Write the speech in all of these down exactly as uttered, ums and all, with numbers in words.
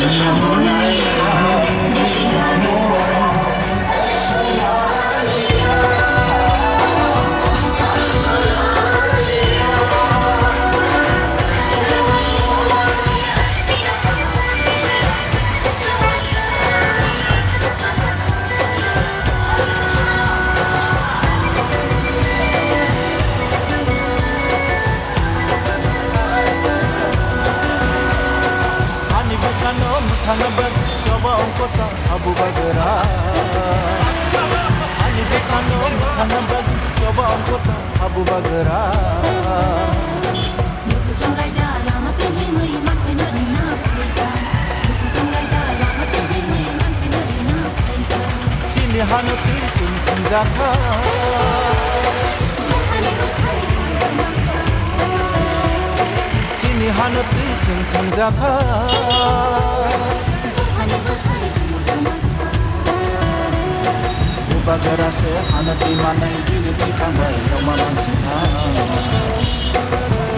Ani bwsano mwthangna bagwi choba ongkota habu bagra. Ani bwsano mwthangna bagwi choba ongkota habu bagra. Chini hano twi chwng thangjakha. Chini hano twi chwng thangjakha. Bubagra se hano twi manai bini twi thangbai yokma mansinai.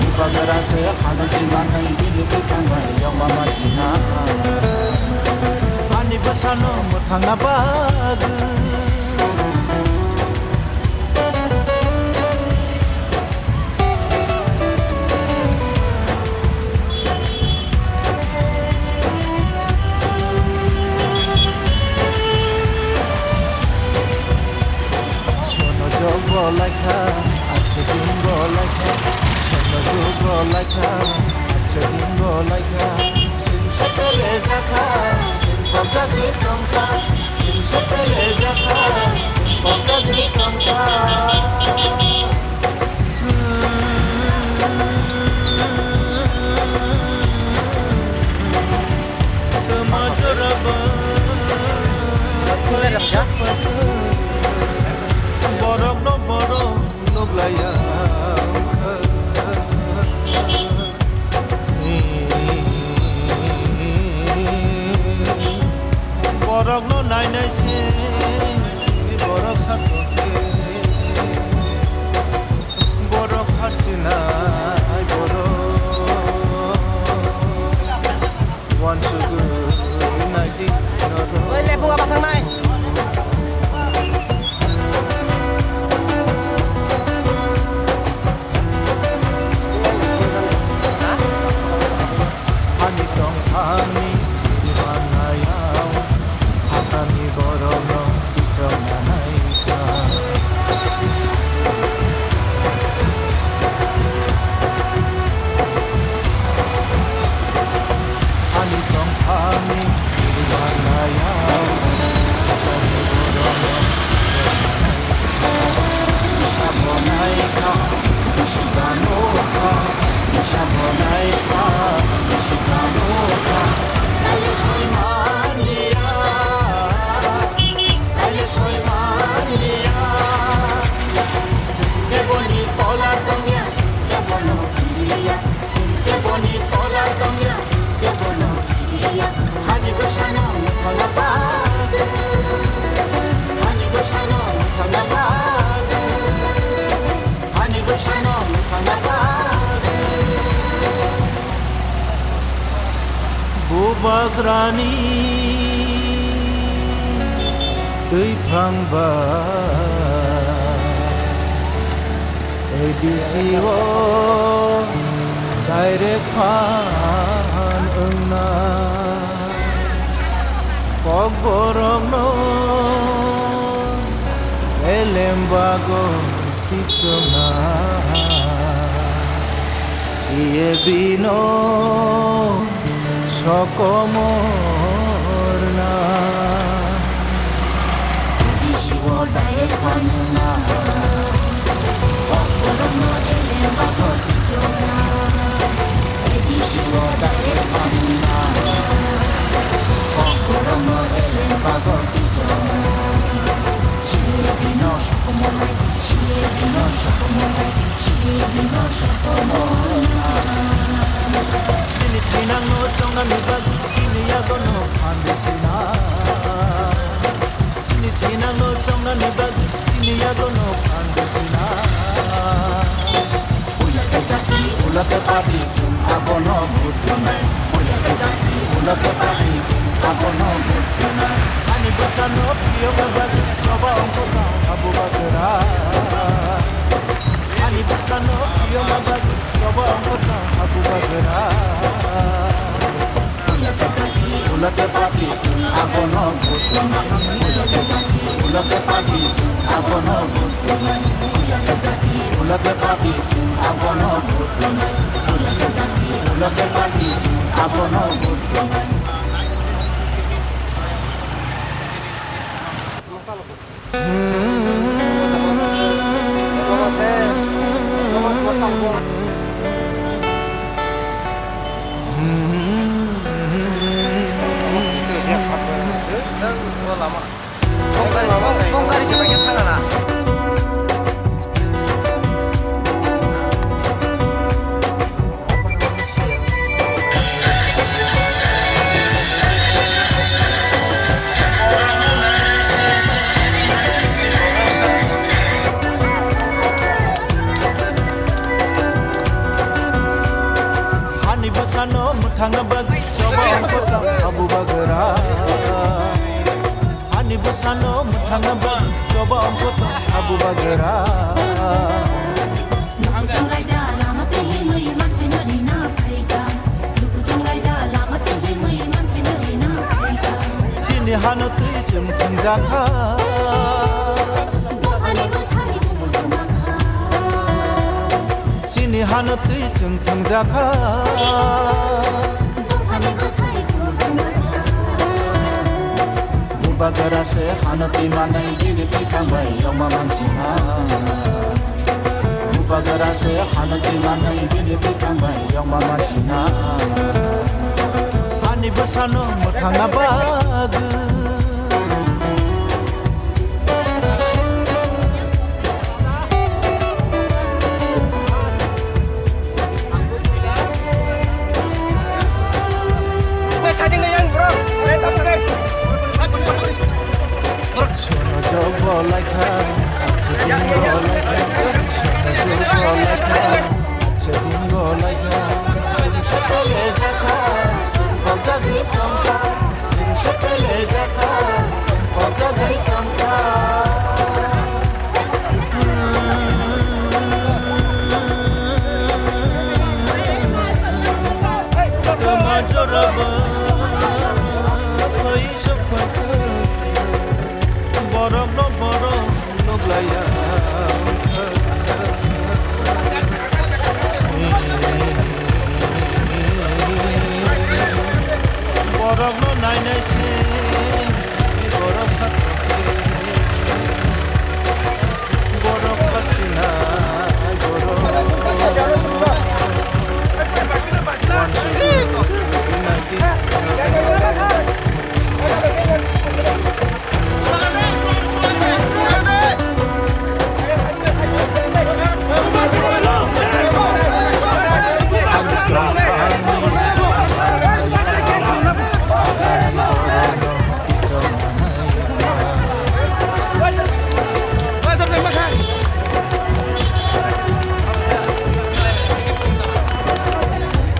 Bubagra se hano twi manai bini twi thangbai yokma mansinai. Ani bwsano mwthangna bagwi. Sono jogo laikha, ache dingo laikha, sono jogo laikha, ache dingo laikha. Chim sepele jakha, chim pokjagwi tongkha, chim sepele jakha, chim pokjagwi tongkha. Borok no borok nuklaiya. Borok no nainai se borok sakhe. Borok harsinai borok wansugwi naidi norok. Oi, lephunga basang nai. Ani tongthangni manayao, hathani borokno kichongna naikha. Ani tongthangni manayao, hathani borokno kichongna naikha. Ani bwsano wngkha na bagwi. Bubagrani twiphang ba A D C o direct phan wngna. Kokborokno elem bago tiksona, C A B no sokomorna. Bisi o direct phanna. Kokborokno elem bago tiksona. A D C o direct phanna. Kokborokno elem bago tiksona. C A B no sokomornai, C A B no sokomornai, C A B no sokomornai. Chini thinangno chongnani bagwi chini yagono phan di sina. Chini thinangno chongnani bagwi chini yagono phan di sina. Puila khe jati, ulo khe party, chwng abono buthumai. Puila khe jati, ulo khe party, Ani bwsano phiyokna bagwi choba ongkhorno habu bagra. Ani bwsano phiyokna bagwi choba ongkhorno habu bagra. Ulo khe party chwng abono vote rwnai. Ulo khe party chwng abono vote rwnai. Ulo khe party chwng abono vote rwnai. Ulo khe party chwng abono vote rwnai. Hani bwsano mwthangna bagwi choba ongkhorno habu bagra. Hani bwsano mwthangna bagwi choba ongkhorno habu bagra. Lukuchung raida lama tei himwi manthai no rina phaikha. Lukuchung raida lama tei himwi manthai no rina phaikha. Chini hano twi chwng thwngjakha. Dophani bwthai bumung kwmakha. Chini hano twi chwng thwngjakha. Dophani bwthai bumung kwmakha. Bubagra se hano twi manai bini twi thangbai yongma mansina. Bubagra se hano twi manai bini twi thangbai yongma mansina. Hani bwsano mwthangna bagwi. Sono jogo laikha, chidingo laikha, sono jogo laikha, chidingo laikha, chini sakale jakha, bokjagwi tongkha, chini sakale jakha, bokjagwi tongkha. Borokno borok nuklaiya. Borokno nainai se.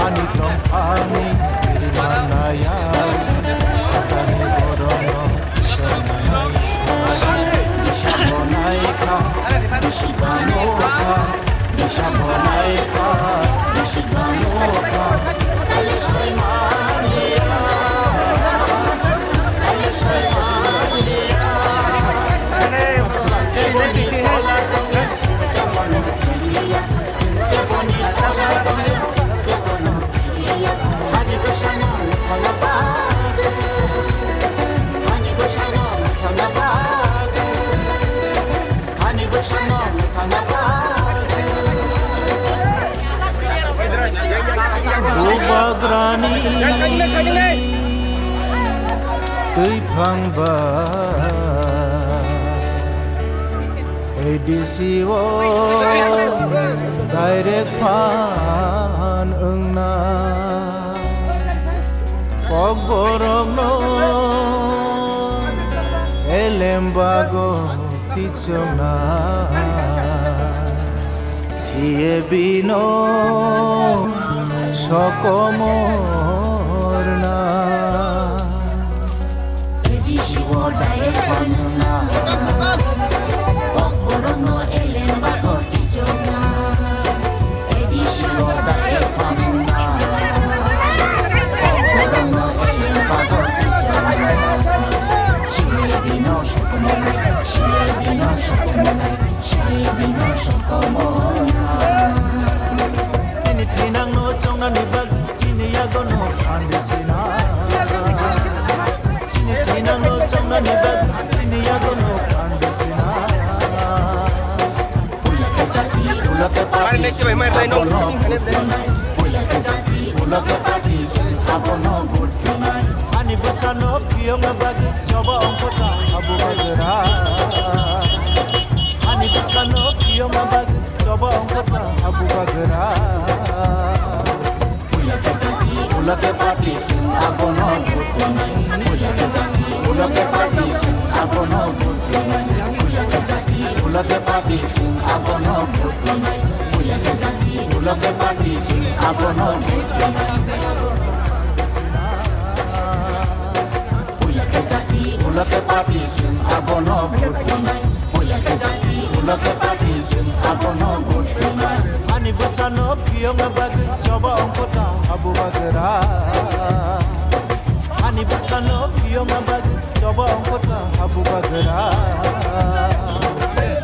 Ani tongphani kirimanaya, ani borokno sanai. Bisi bonai kha, bisi bano kha, bisi bonai kha, bisi bano kha. Bubagrani twi phang ba A D C o direct phan wngna. Kokborokno elem bago tichokna, C A B no sokomorna. Direct phone na. Kokborokno elem bago kichokna. A D C o direct phone na. Kokborokno elem bago kichokna. C I D no sokomornai, C I D no sokomornai, C I D no sokomornai. Nini thinangno chongnani bagwi chini yagono phan di sina. Chini thinangno chongnani bagwi chini yagono phan di sina. Puila khe jati, puila khe party, mari next time, mari next time, abono no. Puila khe jati, puila khe party, chwng abono vote rwnai. Ani bwsano phiyokna bagwi choba ongkha ta abo bagra. Ani bwsano phiyokna bagwi choba ongkha ta abo bagra. Puila khe jati, puila khe party, chwng abono vote rwnai. Puila khe jati, puila khe party, chwng abono vote rwnai. Puila khe jati, puila khe party, chwng abono vote rwnai. Puila khe jati, puila khe party, chwng abono vote rwnai. Puila khe jati, puila khe party, chwng abono vote rwnai. Puila khe jati, puila khe party, chwng abono vote rwnai. Ani bwsano phiyokna bagwi choba ongkha ta abo bagra. Ani bwsano phiyokna bagwi choba ongkha ta abo bagra.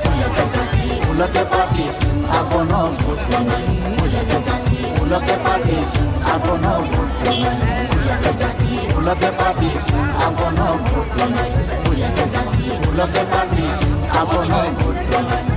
Puila khe jati, puila khe party, chwng abono vote rwnai. Puila khe jati, puila khe party, chwng abono vote rwnai. Puila khe jati, puila khe party, chwng abono vote rwnai. Puila khe jati, puila khe party, chwng abono vote rwnai.